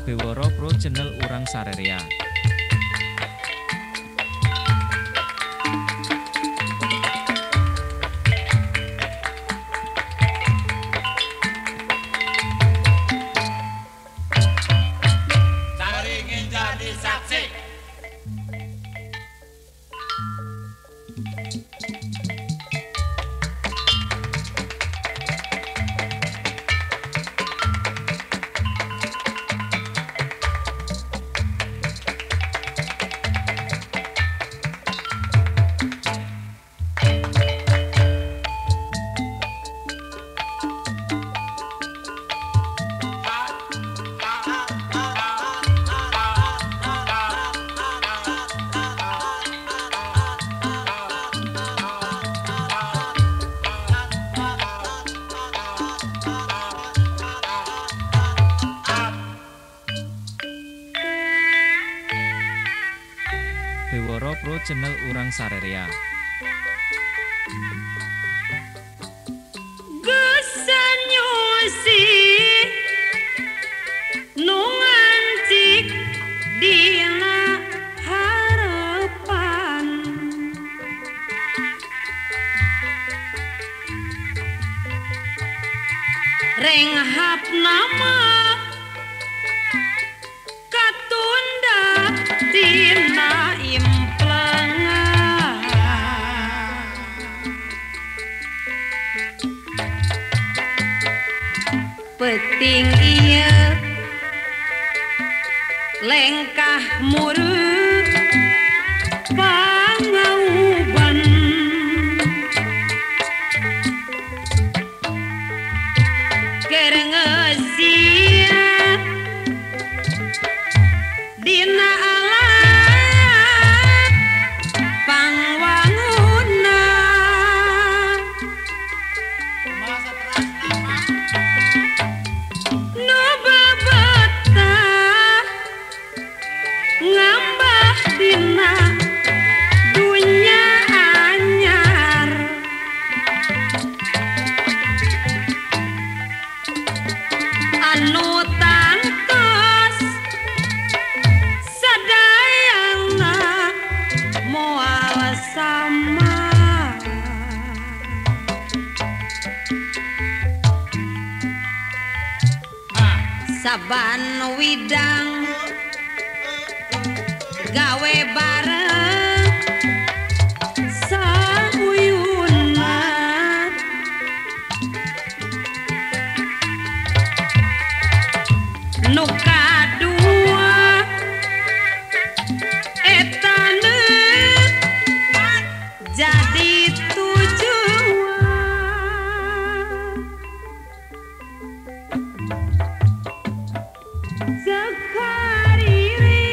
Bewara Pro Channel urang sarerea. Caringin jadi saksi. Bewara Pro Channel urang sarerea. Gesenyusi nu ngancik dina harapan, renghap nama katunda dina implengan. Peting ieu lengkah murut pangauban, keur ngeusia dina alat pangwanguna. Nu babata ngambah dina dunya anyar, anu tangtos sadayana moal sama. Saban widang gawe bareng sauyuna, nu kadua etana jadi tujuan. Sekariri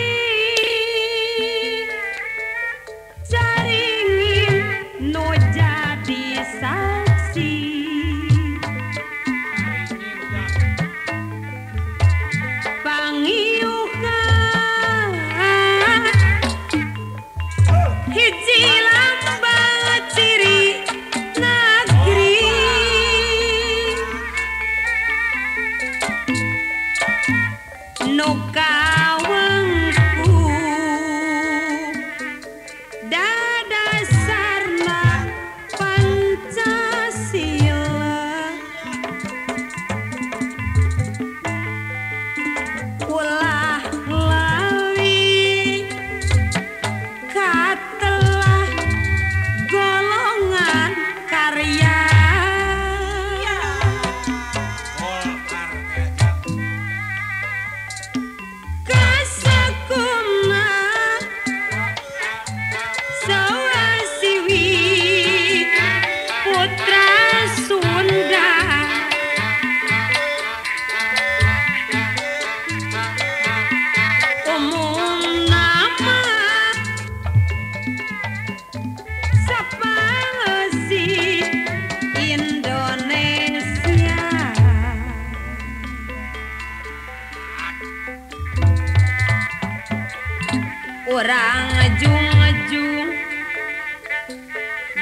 Urang jung-jung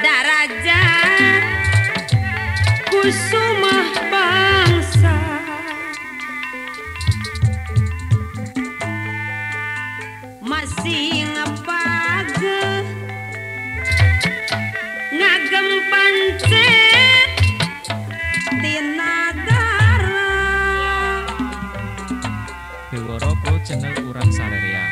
darajat kusumah bangsa. Masih ngepage ngagem pancet tina dara. Bewara Pro Channel urang sarerea.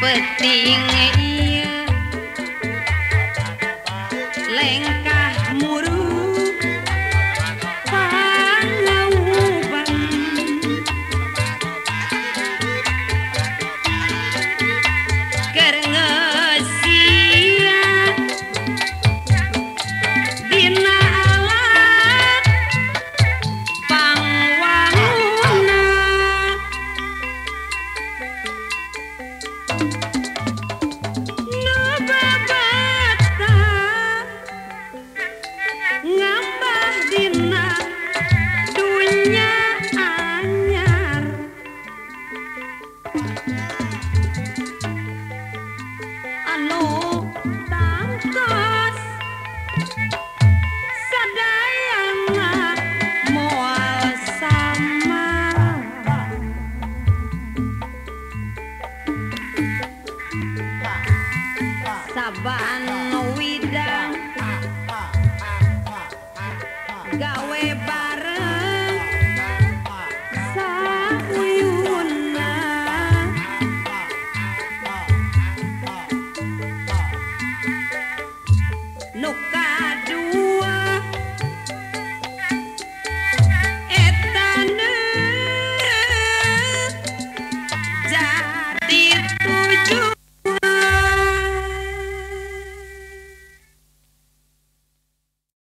Peting iya lengkah muru panauban keur ngeusia dina alat pangwanguna. Ngambah dina dunya anyar anu tangtos sadayana moal sama. Saban widang gawe.